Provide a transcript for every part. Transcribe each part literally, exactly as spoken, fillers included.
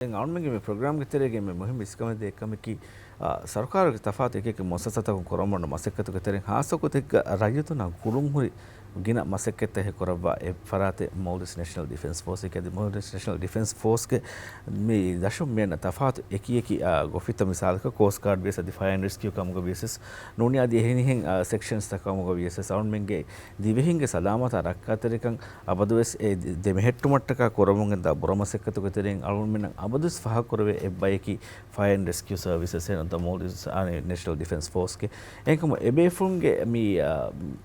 ދެން އަޅުމެންގެ މި ޕްރޮގްރާމްގެ ތެރޭގެ މި މުހިންމު އިސްކަމެއް ދޭ އެއްކަމަކީ، އާ، ސަރުކާރުގެ ތަފާތު އެކި އެކި މުއައްސަސާތަކުން ކުރަމުން މަސައްކަތުގެ ތެރެއިން ހާއްސަ ގޮތެއްގަ ރައްޔިތުންނާ ގުޅުންހުރި ގިނަ މަސައްކަތްތައް ކުރައްވާ އެއް ފަރާތެއް މޯލްޑިވްސް ނޭޝަނަލް ޑިފެންސް ފޯސް. އެކި އަދި މޯލްޑިވްސް ނޭޝަނަލް ޑިފެންސް ފޯސްގެ މި ދަށުން މި އަންނަ ތަފާތު އެކި އެކި، އާ، ގޮފިތައް މިސާލަކަށް ކޯސްޓް ގާޑް ވިޔަސް އަދި ފަޔަރ އެންޑް ރެސްކިއު ކަމުގަ ވިޔަސް ނޫނީ އަދި އެހެނިހެން، އާ، ސެކްޝަންސްތައް ކަމުގަ ވިޔަސް އަޅުމެންގެ ދިވެހިންގެ ސަލާމަތާ ރައްކާތެރިކަން އަބަދުވެސް އެ ދެ-، ދެމެހެއްޓުމަށްޓަކާ ކުރަމުން ގެންދާ ބުރަ މަސައްކަތުގެ ތެރެއިން އަޅުމެންނަށް އަބަދުވެސް ފާހަގަކުރެވޭ އެއްބަޔަކީ ފަޔަރ އެންޑް ރެސްކިއު ސަރވިސަސް އެ ނުވަތަ މޯލްޑިވްސް ނޭޝަނަލް ޑިފެންސް ފޯސްގެ. އެހެންކަމުން އެބޭފުޅުންގެ މި، އާ،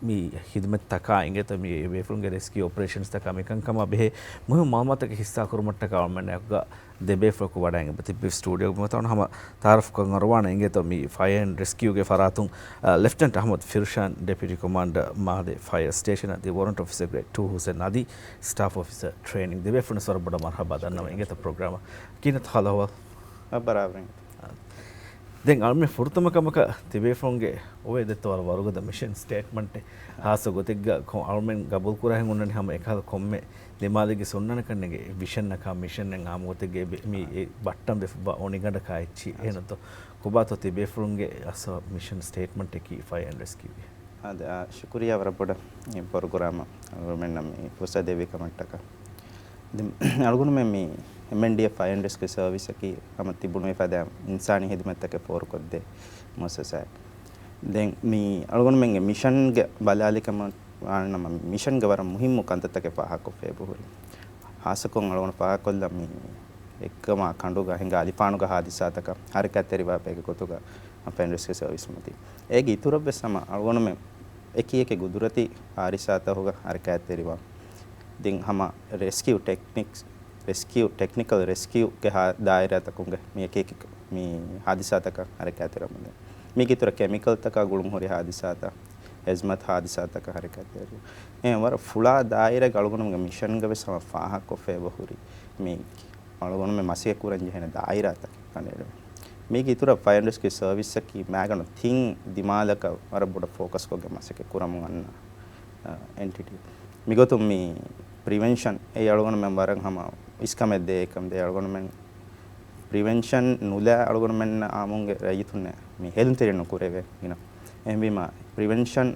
މި ހިދުމަތްތަކާ އިނގޭތޯ މި އެބޭފުޅުންގެ ރެސްކިއު އޮޕަރޭޝަންސްތަކާ މިކަންކަމާ ބެހޭ މުހިންމު މައުލޫމާތުތަކެއް ހިއްސާކުރުމަށްޓަކާ އަޅުމެންނަށް އެކުގަ ދެބޭފުޅަކު ވަޑައިގެން ތިއްބެވި ސްޓޫޑިއޯގެ މި ވަތަން ހަމަ ތައާރަފްކޮށް އަރުވާނެ އިނގޭތޯ މި ފަޔަރ އެންޑް ރެސްކިއުގެ ފަރާތުން، އާ، ލެފްޓެނަންޓް އަޙްމަދު ފިރުޝާން، ޑެޕިއުޓީ ކޮމާންޑަރ މާލެ ފަޔަރ ސްޓޭޝަން އަދި ވޮރަންޓް އޮފިސަރ ގްރޭޑް ޓޫ ހުސެން އަދި ސްޓާފް އޮފިސަރ ޓްރޭނިން ދެބޭފުޅުން ވަރަށް ބޮޑަށް މަރުޙަބާ ދަންނަވަން އިނގޭތޯ ޕްރޮގްރާމަށް. ކިހިނެއްތޯ ހާލު އަހުވާލު؟ އަ، ބަރާބަރަށް. އާ. ދެން އަޅުމެން ފުރަތަމަ ކަމަކަށް ތިބޭފުޅުންގެ އޮވޭ ދެއްތޯ ވަރަށް ވަރުގަދަ މިޝަން ސްޓޭޓްމަންޓެއް ހާއްސަ ގޮތެއްގަ ކޮ-، އަޅުމެން ގަބޫލު ކުރާހެން ހުންނަނީ ހަމަ އެކަހަލަ ކޮންމެ ދިމާލެއްގެ ސުންނަނަކަށް ނެގޭ ވިޝަންއަކާ މިޝަންއެއް އާއްމު ގޮތެއްގަ އެބެ-، މި އެ ބައްޓަން ވެފަ އޮނިގަނޑަކާ އެއްޗި. އެހެންތޯ ކޮބާތޯ ތިބޭފުޅުންގެ އަސް މިޝަން ސްޓޭޓްމަންޓަކީ ފަޔަރ އެންޑް ރެސްކިއުގެ؟ އާދެ، އާ، ޝުކުރިއްޔާ ވަރަށް ބޮޑަށް މި ޕްރޮގްރާމަށް އަޅުގަނޑުމެންނަށް މި ފުރުސަތު ދެއްވި ކަމަށްޓަކާ. ދެން އަޅުގަނޑުމެން މި އެމްއެންޑީއެ ފަޔަރ އެންޑް ރެސްކިއު ސަރވިސަކީ ހަމަ ތިބުނު އެފަދަ އިންސާނީ ހިދުމަތްތަކެއް ފޯރުކޮށްދޭ މުއައްސަސާއެއް. ދެން މި އަޅުގަނޑުމެންގެ މިޝަންގެ ބަލާލިކަމަށް ވާނަމަ، މިޝަންގެ ވަރަށް މުހިއްމު ކަންތައްތަކެއް ފާހަގަކޮށްފަ އެބަހުރި. ހާއްސަކޮށް އަޅުގަނޑު ފާހަގަކޮށްލަން މި އެއްކަމާ ކަނޑުގަ ހިނގާ އަލިފާނުގަ ހާދިސާތަކަށް ހަރަކާތްތެރިވާ ބޭގެ ގޮތުގަ ފަޔަރ އެންޑް ރެސްކިއު ސަރވިސް މަތި. އޭގެ އިތުރަށްވެސް ހަމަ އަޅުގަނޑުމެން އެކި އެކި ގުދުރަތީ ހާދިސާތަކުގަ ހަރަކާތްތެރިވާ. ދެން ހަމަ ރެސްކިއު ޓެކްނިކްސް، ރެސްކިއު ޓެކްނިކަލް ރެސްކިއުގެ ހާ-، ދާއިރާތަކުންގެ މި އެކި އެކި މި ހާދިސާތަކަށް ހަރަކާތްތެރިވަމުންދޭ. މީގެ އިތުރަށް ކެމިކަލްތަކާ ގުޅުންހުރި ހާދިސާތައް، އެޒްމަތް ހާދިސާތަކަށް ހަރަކާތްތެރިވުން. އެހެން ވަރަށް ފުޅާ ދާއިރާގެ އަޅުގަނޑުމެންގެ މިޝަންގަ ވެސް ހަމަ ފާހަގަކޮށްފައި އެބަހުރި މި އަޅުގަނޑުމެން މަސައްކަތް ކުރަން ޖެހޭނެ ދާއިރާތަކެއް ކަނޑައެޅުން. މީގެ އިތުރަށް ފަޔަރ އެންޑް ރެސްކިއު ސަރވިސަކީ މާގަނޑު ތިން ދިމާލަކަށް ވަރަށް ބޮޑަށް ފޯކަސްކޮށްގެން މަސައްކަތް ކުރަމުން އަންނަ، އަ، އެންޓިޓީ. މިގޮތުން މި ޕްރިވެންޝަން އެއީ އަޅުގަނޑުމެން ވަރަށް ހަމަ އިސްކަމެއް ދޭ އެކަން ދޭ އަޅުގަނޑުމެން ޕްރިވެންޝަން ނުލާ އަޅުގަނޑުމެންނަށް އާއްމުންގެ ރައްޔިތުންނަށް މި ހެލުންތެރި ނުކުރެވޭ ގިނަ. އެހެންވީމަ، ޕްރިވެންޝަން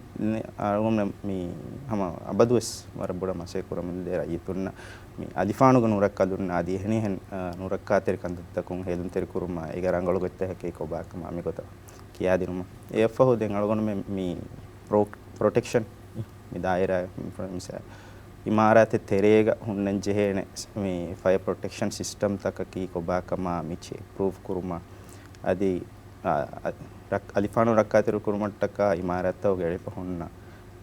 އަޅުގަނޑުމެން މި ހަމަ އަބަދުވެސް ވަރަށް ބޮޑަށް މަސައްކަތް ކުރަމުންދޭ ރައްޔިތުންނަށް މި އަލިފާނުގެ ނުރައްކަލުން އަދި އެހެނިހެން، އަ، ނުރައްކާތެރި ކަންތައްތަކުން ހެލުންތެރި ކުރުމަށް އޭގެ ރަނގަޅު ގޮތްތަކަކީ ކޮބާކަމާ މިގޮތަށް ކިޔާދިނުމަށް. އެއަށްފަހު ދެން އަޅުގަނޑުމެން މި ޕްރޮ-، ޕްރޮޓެކްޝަން މި ދާއިރާ މި މިސާ އިމާރާތެއް ތެރޭގަ ހުންނަން ޖެހޭނެ މި ފަޔަރ ޕްރޮޓެކްޝަން ސިސްޓަމްތަކަކީ ކޮބާކަމާ މިޗި އެޕްރޫވް ކުރުމަށް އަދި، އަ، އަ، ރައް-، އަލިފާނު ރައްކާތެރި ކުރުމަށްޓަކާ އިމާރާތްތަކުގެ އެޅިފަ ހުންނަ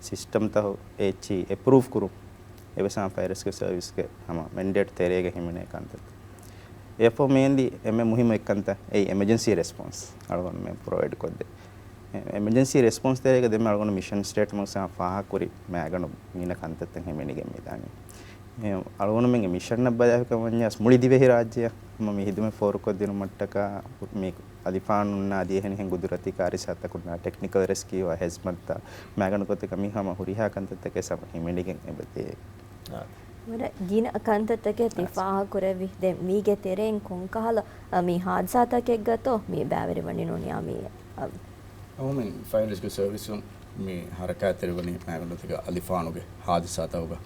ސިސްޓަމްތައް އެއްޗި އެޕްރޫވް ކުރުން އެވެސް ހަމަ ފަޔަރ ރެސްކިއު ސަރވިސްގެ ހަމަ މެންޑޭޓް ތެރޭގަ ހިމެނޭ ކަންތައް. އެއަށްފަހު މިއަންނަ އެންމެ މުހިއްމު އެއްކަންތައް އެއީ އެމަޖެންސީ ރެސްޕޮންސް އަޅުގަނޑުމެން ޕްރޮވައިޑް ކޮށްދޭ. އެމަޖެންސީ ރެސްޕޮންސް ތެރޭގަ ދެންމެ އަޅުގަނޑު މިޝަން ސްޓޭޓްމަންޓް ހަމަ ފާހަގަކުރި މައިގަނޑު ގިނަ ކަންތައްތައް ހިމެނިގެން މިދާނީ. އެ، އަޅުގަނޑުމެންގެ މިޝަންއަށް ބަލާފިކަމަށް ވަންޏާސް މުޅި ދިވެހިރާއްޖެއަށް ހަމަ މި ހިދުމަތް ފޯރުކޮށްދިނުމަށްޓަކާ މި އަލިފާނުންނާ އަދި އެހެނިހެން ގުދުރަތީ ކާރިސާތަކުންނާ ޓެކްނިކަލް ރެސްކިއުއާ ހެޒްމަތްތައް މައިގަނޑު ގޮތެއްގަ މި ހަމަ ހުރިހާ ކަންތައްތަކެއް ހަމަ ހިމެނިގެން އެބަދޭ. އާ. ވަރަށް ގިނަ ކަންތައްތަކެއް ތި އާ. ފާހަގަކުރެއްވި. ދެން މީގެ ތެރެއިން ކޮންކަހަލަ، އަ، މި ހާދިސާތަކެއްގަތޯ މި ބައިވެރިވަނީ ނޫނިއްޔާ މި، އަ، އަޅުމެން ފަޔަރ ރެސްކިއު ސަރވިސުން މި ހަރަކާތްތެރިވަނީ މައިގަނޑުތަކަށް އަލިފާނުގެ ހާދިސާތަކުގަ.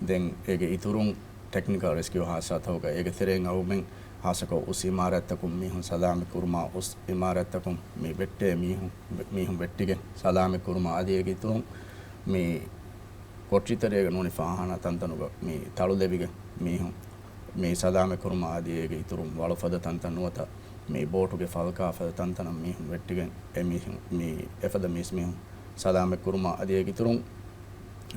ދެން އޭގެ އިތުރުން ޓެކްނިކަލް ރެސްކިއު ހާދިސާތަކުގަ. އޭގެ ތެރެއިން އަޅުމެން ހާއްސަކޮށް އުސް އިމާރާތްތަކުން މީހުން ސަލާމަތް ކުރުމާ، އުސް އިމާރާތްތަކުން މި ވެއްޓޭ މީހުން، މީހުން ވެއްޓިގެން ސަލާމަތް ކުރުމާ، އަދި އޭގެ އިތުރުން މި ކޮޓަރި ތެރޭގަ ނޫނީ ފާޚާނާ ތަންތަނުގަ މި ތަޅުލެވިގެން މީހުން މި ސަލާމަތް ކުރުމާ، އަދި އޭގެ އިތުރުން ވަޅު ފަދަ ތަންތަން ނުވަތަ މި ބޯޓުގެ ފަލްކާ ފަދަ ތަންތަނަށް މީހުން ވެއްޓިގެން އެ މީހުން މި އެފަދަ މީސް މީހުން ސަލާމަތް ކުރުމާ، އަދި އޭގެ އިތުރުން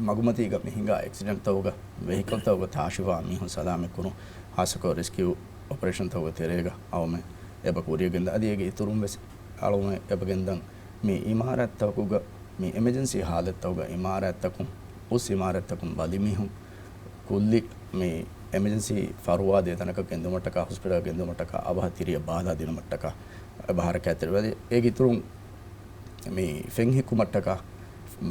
މަގުމަތީގަ މި ހިނގާ އެކްސިޑެންޓްތަކުގަ ވެހިކަލްތަކުގަ ތާށިވާ މީހުން ސަލާމަތް ކުރުން، ހާއްސަކޮށް ރެސްކިއު އޮޕަރޭޝަންތަކުގެ ތެރޭގަ އަޅުމެން އެބަ ކުރިޔަށް ގެންދާ. އަދި އޭގެ އިތުރުން ވެސް އަޅުމެން އެބަ ގެންދަން މި އިމާރާތްތަކުގަ، މި އެމަޖެންސީ ހާލަތްތަކުގަ އިމާރާތްތަކުން، އުސް އިމާރާތްތަކުން ބަލި މީހުން ކުއްލި މި އެމަޖެންސީ ފަރުވާ ދޭ ތަނަކަށް ގެންދުމަށްޓަކާ، ހޮސްޕިޓަލް ގެންދުމަށްޓަކާ، އަވަހަށް ތިރިއަށް ބާލާ ދިނުމަށްޓަކާ އެބަ ހަރަކާތްތެރިވޭ. އޭގެ އިތުރުން މި ފެން ހިއްކުމަށްޓަކާ،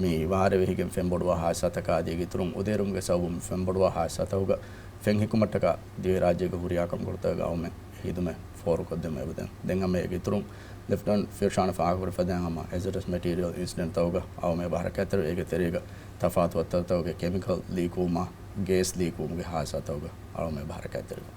މި ވާރޭ ވެހިގެން ފެން ބޮޑުވާ ހާދިސާތަކާ އަދި އޭގެ އިތުރުން އުދޭރުމުގެ ސަބަބުން ފެން ބޮޑުވާ ހާދިސާތަކުގަ ފެން ހިއްކުމަށްޓަކާ ދިވެހިރާއްޖޭގެ ހުރިހާ ކަންކޮޅުތަކުގަ އަޅުމެން ހިދުމަތް ފޯރުކޮށްދެމު އެބަދޭން. ދެން ހަމަ އޭގެ އިތުރުން ލެފްޓަނަންޓް ފިރްޝާން ފާހަގަކުރި ފަދައިން ހަމަ ހެޒަޑަސް މެޓީރިއަލް އިންސިޑެންޓްތަކުގަ އައުމެ އެބަ ހަރަކާތްތެރިވޭ. އޭގެ ތެރޭގަ ތަފާތު ވައްތަރުތަކުގެ ކެމިކަލް ލީކްވުމާ، ގޭސް ލީކްވުމުގެ ހާދިސާތަކުގަ އައުމެ އެބަ ހަރަކާތްތެރިވޭ.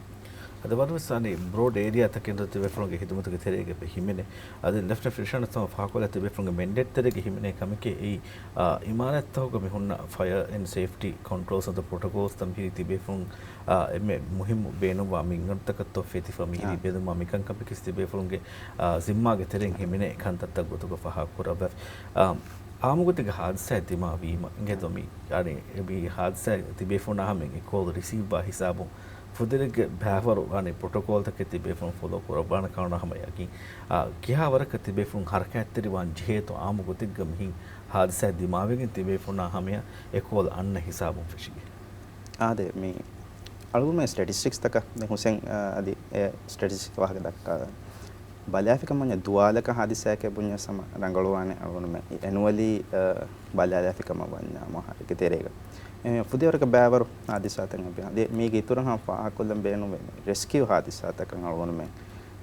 އަދި ވަރަށްވެސް އަނެއް ބްރޯޑް އޭރިއާތަކެއް ތިބޭފުޅުންގެ ހިދުމަތުގެ ތެރޭގަ އެބަ ހިމެނޭ. އަދި ލެފްޓަނަންޓް ފިރްޝާން ހަމަ ފާހަގަކޮށްލާ ތިބޭފުޅުންގެ މެންޑޭޓް ތެރޭގަ ހިމެނޭ ކަމެކޭ އެއީ، އާ، އިމާރާތްތަކުގަ މި ހުންނަ ފަޔަރ އެންޑް ސޭފްޓީ ކޮންޓްރޯލްސް އަދި ޕްރޮޓޮކޯލްސްތައް މިހިރީ ތިބޭފުޅުން، އާ، އެންމެ މުހިއްމު ބޭނުންވާ މިންގަނޑުތަކަށްތޯ ފެތިފަ މިހިރީ އާ. ބެލުމާ މިކަންކަމަކީ ތިބޭފުޅުންގެ، އާ، ޒިންމާގެ ތެރެއިން ހިމެނޭ ކަންތައްތައް ގޮތުގަ ފާހަގަކުރައްވާފި. އާ، އާއްމުގޮތެއްގެ ހާދިސާއެއް ދިމާވީމަ އިނގޭތޯ މި، އަނެއް، މި ހާދިސާ ތިބޭފުޅުންނާ ހަމައިން އެ ކޯލް ރިސީވްވާ ހިސާބުން ފުދޭވަރުގެ ބައިވަރު އަނެއް ޕްރޮޓޮކޯލްތަކެއް ތިބޭފުޅުން ފޮލޯ ކުރައްވާނެ ކަމަށް ހަމަ ޔަގީން. އާ، ކިހާ ވަރަކަށް ތިބޭފުޅުން ހަރަކާތްތެރިވާން ޖެހޭތޯ އާއްމު ގޮތެއްގަ މިހިން ހާދިސާއެއް ދިމާވެގެން ތިބޭފުޅުންނާ ހަމަޔަށް އެ ކޯލް އަންނަ ހިސާބުން ފެށިގެން. އާދެ، މި އަޅުގަނޑުމެން ސްޓެޓިސްޓިކްސްތަކަށް ދެން ހުސެން، އާ، އަދި އެ ސްޓެޓިސްޓިކްސް ވާހަކަ ދައްކާ ބަލާފިކަމަށް ވަންޏާ ދުވާލަކަށް ހާދިސާއަކަށް ބުންޏާ ހަމަ ރަނގަޅުވާނެ އަޅުގަނޑުމެން އެނުއަލީ، އަ، ބަލާލާފިކަމަށް ވަންޏާ މަހަކުގެ ތެރޭގަ. އެ، ފުދޭވަރަކަށް ބައިވަރު ހާދިސާތައް އެބަ. އަދި މީގެ އިތުރަށް ހަމަ ފާހަގަކޮށްލަން ބޭނުންވޭ ރެސްކިއު ހާދިސާތަކަށް އަޅުގަނޑުމެން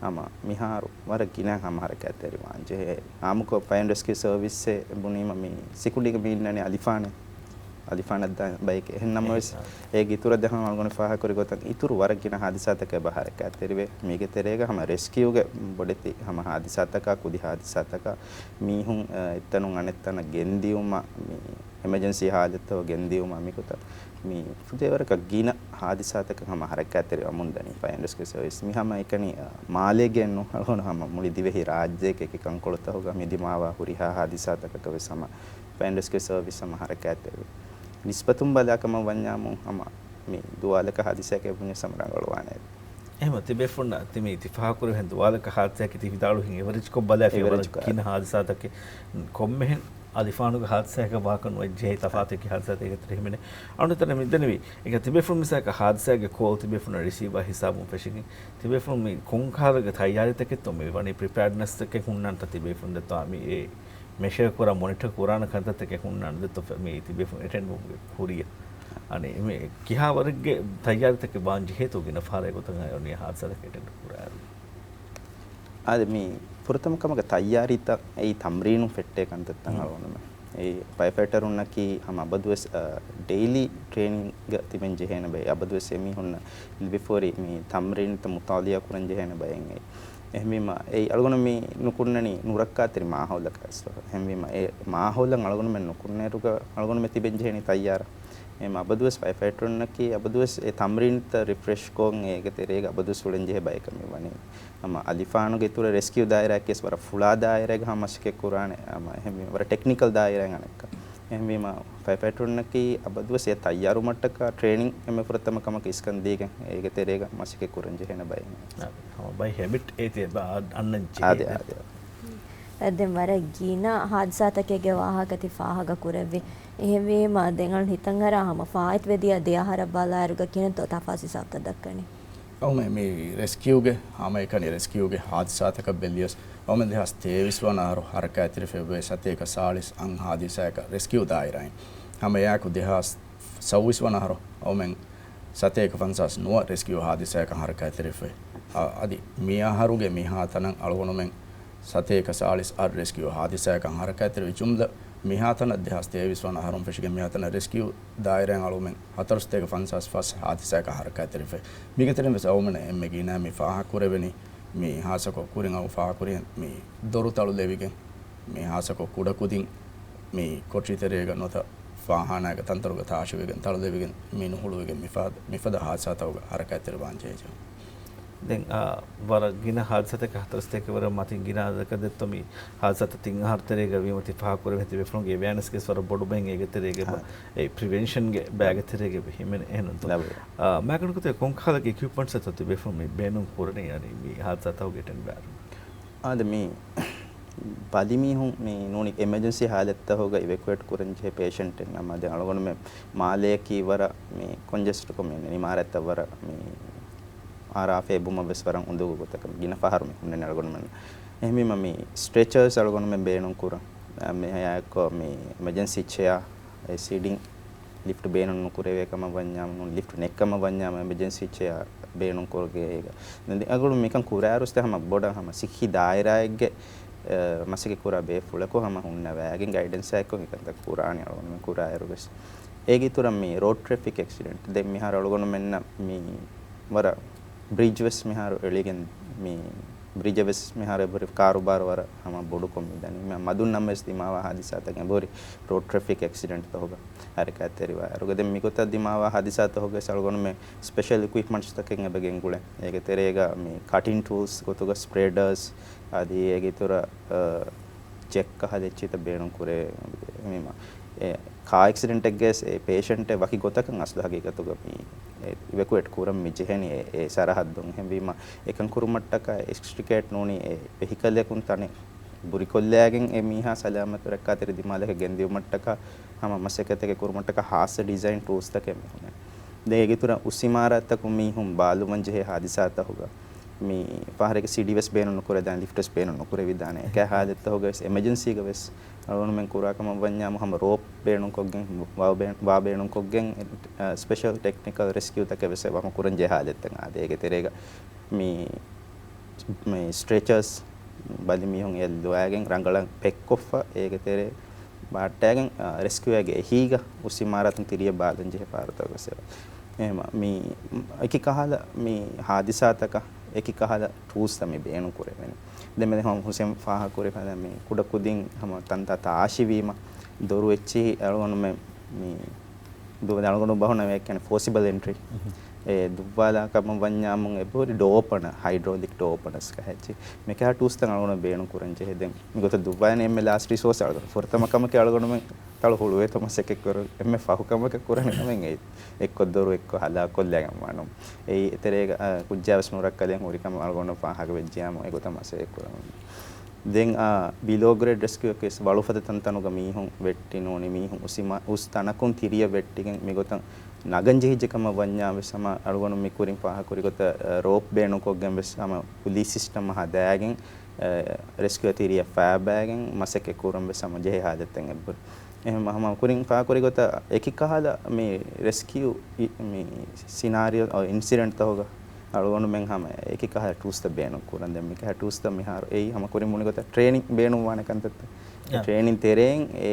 ހަމަ މިހާރު ވަރަށް ގިނަ ހަމަ ހަރަކާތްތެރިވާން ޖެހޭ. އާއްމުކޮށް ފަޔަރ އެންޑް ރެސްކިއު ސަރވިސްއެއް ބުނީމަ މި ސިކުނޑީގަ މި އިންނަނީ އަލިފާނެއް. އަލިފާނަށް ދާ ބަޔެކޭ. އެހެން ނަމަވެސް، އެހެން. އޭގެ އިތުރަށް ދެން ހަމަ އަޅުގަނޑު ފާހަގަކުރި ގޮތަށް އިތުރު ވަރަށް ގިނަ ހާދިސާތަކެއް އެބަ ހަރަކާތްތެރިވޭ. މީގެ ތެރޭގަ ހަމަ ރެސްކިއުގެ ބޮޑެތި ހަމަ ހާދިސާތަކާ، ކުދި ހާދިސާތަކާ، މީހުން، އަ، އެއްތަނުން އަނެއްތަނަށް ގެންދިއުމަށް، މި އެމަޖެންސީ ހާލަތްތައް ގެންދިއުމަށް މިގޮތަށް މި ފުދޭވަރަކަށް ގިނަ ހާދިސާތަކަށް ހަމަ ހަރަކާތްތެރިވަމުން ދަނީ ފަޔަރ އެންޑް ރެސްކިއު ސަރވިސް. މި ހަމައެކަނި، އަ، މާލޭގެއެއްނު، އަޅުގަނޑު ހަމަ މުޅި ދިވެހި ރާއްޖެއެކޭ އެކި ކަންކޮޅުތަކުގަ މި ދިމާވާ ހުރިހާ ހާދިސާތަކަކަށް ވެސް ހަމަ ފަޔަރ އެންޑް ރެސްކިއު ސަރވިސް ހަމަ ހަރަކާތްތެރިވޭ. ނިސްބަތުން ބަލާކަމަށް ވަންޏާމު ހަމަ މި ދުވާލަކަށް ހާދިސާއެއް ބުންޏަސް ހަމަ ރަނގަޅުވާނެ. އެހެން ތިބޭފުޅުންނަށް ތި މި ތި ފާހަގަކުރެވޭ ދުވާލަކަށް ހާދިސާއަކީ ތި ވިދާޅުވިހެން އެވަރޭޖްކޮށް ބަލާފި އެވަރޭޖް ވަރަށް ކޮށް. ގިނަ ހާދިސާތަކެއް ކޮންމެހެން އަލިފާނުގެ ހާދިސާއަކަށް ވާކަން އޮތް ޖެހޭ ތަފާތެއް ހާދިސާތަކެއް ހިމެނޭ. އަޅުގަނޑު މި ދެންނެވީ އެކަ ތިބޭފުޅުން މިސާލަކަށް ހާދިސާގެ ކޯލް ތިބޭފުޅުން ރިސީވާ ހިސާބުން ފެށިގެން ތިބޭފުޅުން މި ކޮންކަހަލަ ތައްޔާރީތަކެއްތޯ މި ވަނީ ޕްރިޕެއާޑްނަސްތަކެއް ހުންނާނެތަ ތިބޭފުޅުން ދެއްތޯ މި އެ މެޝަރ ކުރާ މޮނިޓަރ ކުރާނެ ކަންތައްތަކެއް ހުންނާނެ ދެއްތޯ މި ތިބޭފުޅުން އެޓެންޑް ވުމުގެ ކުރިއަށް. އަނެއް މި ކިހާ ވަރެއްގެ ތައްޔާރީތަކެއް ވާން ޖެހޭތޯ ގިނަ ފަހަރަށް ގޮތަށް އައި އޮންނަ ހާދިސާތަކެއް އެޓެންޑް ކުރާއިރު. އާދެ، މި ފުރަތަމަ ކަމަކަށް ތައްޔާރީތައް އެއީ ތަމްރީނު ފެއްޓޭ ކަންތައްތައް އަޅުގަނޑުމެން. އެއީ ފަޔަރ ފައިޓަރުންނަކީ ހަމަ އަބަދުވެސް، އަ، ޑެއިލީ ޓްރޭނިންގ ތިބެން ޖެހޭނެ ބައެއް. އަބަދުވެސް އެމީހުންނަށް ލިބިފޯރި މި ތަމްރީންތައް މުޠާލިޢާ ކުރަން ޖެހޭނެ ބައެއް އެއީ. އެހެންވީމަ، އެއީ އަޅުގަނޑު މި ނުކުންނަނީ ނުރައްކާތެރި މާހައުލަކަށް އަސްލު. އެހެންވީމަ، އެ މާހައުލަށް އަޅުގަނޑުމެން ނުކުންނައިރުގަ އަޅުގަނޑުމެން ތިބެން ޖެހެނީ ތައްޔާރަށް. އެހެން އަބަދުވެސް ފަޔަރ ފައިޓަރުންނަކީ އަބަދުވެސް އެ ތަމްރީންތައް ރިފްރެޝްކޮށް އޭގެ ތެރޭގަ އަބަދުވެސް އުޅެން ޖެހޭ ބަޔަކަށް މި ވަނީ. ހަމަ އަލިފާނުގެ އިތުރަށް ރެސްކިއު ދާއިރާއަކީ ވަރަށް ފުޅާ ދާއިރާއެއްގަ ހަމަ މަސައްކަތް ކުރާނެ. ހަމަ އެހެންވީމަ ވަރަށް ޓެކްނިކަލް ދާއިރާއެއް އަނެއްކާ. އެހެންވީމަ ފަޔަރ ފައިޓަރުންނަކީ އަބަދުވެސް އެ ތައްޔާރުވުމަށްޓަކާ ޓްރޭނިން އެންމެ ފުރަތަމަ ކަމަކަށް އިސްކަން ދީގެން އޭގެ ތެރޭގަ މަސައްކަތް ކުރަން ޖެހޭނެ ބައެއް. ހަމަ ބައެއް ހެބިޓް އޭތި އެބަ އަންނަން ޖެހޭ. އާދެ، އާދެ. ދެން ވަރަށް ގިނަ ހާދިސާތަކެއްގެ ވާހަކަ ތި ފާހަގަ ކުރެއްވި. އެހެންވީމަ، ދެން އަޅު ހިތަށް އަރާ ހަމަ ފާއިތުވެދިޔަ ދެ އަހަރަށް ބަލާއިރުގަ ކިހިނެއްތޯ ތަފާސް ހިސާބުތައް ދައްކަނީ؟ އަޅުގަނޑު މި ރެސްކިއުގެ ހަމައެކަނި ރެސްކިއުގެ ހާދިސާތަކަށް ބެލިޔަސް، އަޅުގަނޑު ދެހާސް ތޭވީސް ވަނަ އަހަރު ހަރަކާތްތެރިފައިވޭ ސަތޭކަ ސާޅީސް އަށް ހާދިސާއަކަށް ރެސްކިއު ދާއިރާއިން. ހަމައެއާއެކު ދެހާސް ސައުވީސް ވަނަ އަހަރު އަޅުގަނޑުމެން ސަތޭކަ ފަންސާސް ނުވަ ރެސްކިއު ހާދިސާއަކަށް ހަރަކާތްތެރިފައި. އަ، އަދި މި އަހަރުގެ މިހާތަނަށް އަޅުގަނޑުމެން ސަތޭކަ ސާޅީސް އަށް ރެސްކިއު ހާދިސާއަކަށް ހަރަކާތްތެރިވި ޖުމްލަ މިހާތަނަށް ދެހާސް ތޭވީސް ވަނަ އަހަރުން ފެށިގެން މިހާތަނަށް ރެސްކިއު ދާއިރާއިން އަޅުގަނޑުމެން ހަތަރުސަތޭކަ ފަންސާސް ފަސް ހާދިސާއަކަށް ހަރަކާތްތެރިފައި. މީގެ ތެރެއިން ވެސް އަޅުގަނޑުމެންނަށް އެންމެ ގިނަ މި ފާހަގަކުރެވެނީ، މި ހާއްސަކޮށް ކުރިން އަޅު ފާހަގަކުރި މި ދޮރު ތަޅުލެވިގެން، މި ހާއްސަކޮށް ކުޑަކުދިން މި ކޮޓަރި ތެރޭގަ ނުވަތަ ފާޚާނާގެ ތަންތަނުގަ ތާށިވެގެން ތަޅުލެވިގެން މި ނުހުޅުވިގެން މިފަދަ، މިފަދަ ހާދިސާތަކުގަ ހަރަކާތްތެރިވާން ޖެހޭ. ދެން، އާ، ވަރަށް ގިނަ ހާދިސާތަކެއް ހަތަރުސަތޭކަ ވަރަށް މަތިން ގިނަ އަދަދަކަށް ދެއްތޯ މި ހާދިސާތައް ތިން އަހަރު ތެރޭގަ ވީމަ ތި ފާހަގަކުރެވޭ ތިބޭފުޅުންގެ އެވެއަނެސް ވެސް ވަރަށް ބޮޑު ބައެއް އޭގެ ތެރޭގަ އާ. އެ ޕްރިވެންޝަންގެ ބައިގެ ތެރޭގަ ހިމެނޭ އެހެންތޯ؟ ލަބު. އާ، މާކަންކޮތެ ކޮންކަހަލަ އިކްއިޕްމަންޓްސްތޯ ތިބޭފުޅުން މި ބޭނުން ކުރަނީ އަނެއް މި ހާދިސާތަކުގެ ޓެން ބާރު؟ އާދެ، މި ބަލިމީހުން މި ނޫނީ އެމަޖެންސީ ހާލަތްތަކުގަ އިވެކުއޭޓް ކުރަން ޖެހޭ ޕޭޝަންޓެއް ނަމަ، ދެން އަޅުގަނޑުމެން މާލެއަކީ ވަރަށް މި ކޮންޖެސްޓްކޮށް މި އިމާރާތްތައް ވަރަށް މި އާރާފޭ ބުމަށް ވެސް ވަރަށް އުނދަގޫ ގޮތަކަށް ގިނަ ފަހަރު މި ހުންނަނީ އަޅުގަނޑުމެން. އެހެންވީމަ މި ސްޓްރެޗާސް އަޅުގަނޑުމެން ބޭނުން ކުރަން، މި ހަޔާއެއްކޮށް މި އެމަޖެންސީ ޗެއާ، އެ ސީޓިން ލިފްޓް ބޭނުން ނުކުރެވޭ ކަމަށް ވަންޏާމު، ނޫން ލިފްޓް ނެތް ކަމަށް ވަންޏާމު، އެމަޖެންސީ ޗެއާ ބޭނުން ކުރުގޭ އޭގަ. ދެން އަޅުގަނޑު މިކަން ކުރާއިރުސް ހަމަ ބޮޑަށް ހަމަ ސިއްހީ ދާއިރާއެއްގެ، އަ، މަސައްކަތް ކުރާ ބޭފުޅަކު ހަމަ ހުންނަވައިގެން ގައިޑެންސް އެއްކޮށް މިކަންތައް ކުރާނެ އަޅުގަނޑުމެން ކުރާއިރު ވެސް. އޭގެ އިތުރަށް މި ރޯޑް ޓްރެފިކް އެކްސިޑެންޓް. ދެން މިހާރު އަޅުގަނޑުމެންނަށް މި ވަރަށް ބްރިޖް ވެސް މިހާރު އެޅިގެން މި ބްރިޖަށް ވެސް މިހާރު އެބަހުރި ކާރުބާރު ވަރަށް ހަމަ ބޮޑުކޮށް މި ދަނީ. މި މަދުން ނަމަވެސް ދިމާވާ ހާދިސާތައް އެބަހުރި ރޯޑް ޓްރެފިކް އެކްސިޑެންޓްތަކުގަ ހަރަކާތްތެރިވާ އިރުގަ. ދެން މިގޮތަށް ދިމާވާ ހާދިސާތަކުގަ ވެސް އަޅުގަނޑުމެން ސްޕެޝަލް އިކުއިޕްމަންޓްސްތަކެއް އެބަ ގެންގުޅެ. އޭގެ ތެރޭގަ މި ކަޓިން ޓޫލްސް ގޮތުގަ ސްޕްރެޑަރސް އަދި އޭގެ އިތުރަށް، އަ، ޖެކް ކަހަލަ އެއްޗިތައް ބޭނުން ކުރޭ. މި މަ-، އެ، ކާ އެކްސިޑެންޓެއްގަ ވެސް އެ ޕޭޝަންޓެއް ވަކި ގޮތަކަށް އަސްލު ހަގީގަތުގަ މި އެ އިވެކުއޭޓް ކުރަން މި ޖެހެނީ އެ، އެ ސަރަހައްދުން. އެހެންވީމަ، އެކަން ކުރުމަށްޓަކާ އެކްސްޓްރިކޭޓް ނޫނީ އެ ވެހިކަލްއަކުން ތަނެއް ބުރިކޮށްލައިގެން އެ މީހާ ސަލާމަތު ރައްކާތެރި ދިމާލަކަށް ގެންދިއުމަށްޓަކާ ހަމަ މަސައްކަތެއް ކުރުމަށްޓަކާ ހާއްސަ ޑިޒައިން ޓޫލްސްތަކެއް މި ހުންނަނީ. ދެން އޭގެ އިތުރަށް އުސް އިމާރާތްތަކުން މީހުން ބާލުމަށް ޖެހޭ ހާދިސާތަކުގަ މި ފަހަރެއްގެ ސިޑީ ވެސް ބޭނުން ނުކުރެވިދާނެ، ލިފްޓް ވެސް ބޭނުން ނުކުރެވިދާނެ. އެކަހަލަ ހާލަތްތަކުގަ ވެސް އެމަޖެންސީގަ ވެސް އަޅުގަނޑުމެން ކުރާ ކަމަށް ވަންޏާމު ހަމަ ރޯޕް ބޭނުންކޮށްގެން، ވާ ބޭ-، ވާ ބޭނުންކޮށްގެން، އެ، ސްޕެޝަލް ޓެކްނިކަލް ރެސްކިއުތަކެއް ވެސް އެބަ ހަމަ ކުރަން ޖެހޭ ހާލަތްތައް އާދޭ. އޭގެ ތެރޭގަ މި، މި ސްޓްރެޗާސް ބަލި މީހުން އެއަށް ލުވާގެން ރަނގަޅަށް ޕެކްކޮށްފަ، އޭގެ ތެރޭ ބަހައްޓާގެން، އަ، ރެސްކިއުއާގެ އެހީގަ އުސް އިމާރާތުން ތިރިއަށް ބާލަން ޖެހޭ ފަހަރުތަކަށް ވެސް އެބަ. އެހެންވީމަ، މި އެކި ކަހަލަ މި ހާދިސާތަކަށް އެކި ކަހަލަ ޓޫލްސްތައް މި ބޭނުން ކުރެވެނީ. ދެން މި ހުސެން ފާހަގަކުރި ފަދަ މި ކުޑަކުދިން ހަމަ ތަންތާ ތާށިވީމަ، ދޮރު އެއްޗިހި އަޅުގަނޑުމެން މި ދު-، އަޅުގަނޑު ބަހުންނަށް ވެއްކަން ފޯސިބަލް އެންޓްރީ. އެ ދުއްވާލާ ކަމަށް ވަންޏާމުން އެބަހުރި ޑޯ އޯޕަނަ، ހައިޑްރޯލިކް ޑޯ އޯޕަނަސް ކަހައްޗި. މިކަހަ ޓޫލްސްތައް އަޅުގަނޑު ބޭނުން ކުރަން ޖެހޭ. ދެން މިގޮތަށް ދުއްވާލަން އެންމެ ލާސްޓް ރިސޯސް އަޅުގަނޑު. ފުރަތަމަ ކަމަކީ އަޅުގަނޑުމެން ތަޅު ހުޅުވޭތޯ މަސައްކަތް ކުރުން. އެންމެ ފަހު ކަމަކަށް ކުރަން ކަމެއް އެއީ. އެއްކޮށް ދޮރު އެއްކޮށް ހަލާކޮށްލައިގެން ވާނު. އެއީ އެތެރޭގަ، އަ، ކުއްޖާވެސް ނުރައްކަލެން ހުރިކަމަށް އަޅުގަނޑު ފާހަގަވެއްޖިޔާމު އެގޮތަށް މަސައްކަތް ކުރަމުން. ދެން، އާ، ބިލޯ ގްރޭޑް ރެސްކިއުއަކީ ވަޅުފަދަ ތަންތަނުގަ މީހުން ވެއްޓި ނޫނީ މީހުން އުސް އިމާ-، އުސް ތަނަކުން ތިރިއަށް ވެއްޓިގެން މިގޮތަށް ނަގަން ޖެހިއްޖެ ކަމަށް ވަންޏާ ވެސް ހަމަ އަޅުގަނޑު މި ކުރިން ފާހަގަކުރި ގޮތަށް، އަ، ރޯޕް ބޭނުންކޮށްގެން ވެސް ހަމަ ޕުލީސް ސިސްޓަމް ހަދާގެން، އަ، ރެސްކިއު ތިރިއަށް ފައިބައިގެން މަސައްކަތް ކުރަން ވެސް ހަމަ ޖެހޭ ހާލަތެއް އެބަހުރި. އެހެން ހަމަ ކުރިން ފާހަގަކުރި ގޮތަށް އެކި ކަހަލަ މި ރެސްކިއު އި-، މި ސިނާރިއޯ، އަ، އިންސިޑެންޓްތަކުގަ އަޅުގަނޑުމެން ހަމަ އެކި ކަހަލަ ޓޫލްސްތައް ބޭނުން ކުރަން. ދެން މިކަހަލަ ޓޫލްސްތައް މިހާރު އެއީ ހަމަ ކުރިން ބުނި ގޮތަށް ޓްރޭނިން ބޭނުންވާނެ ކަންތައްތައް. އެ ޔާ. ޓްރޭނިން ތެރެއިން އެ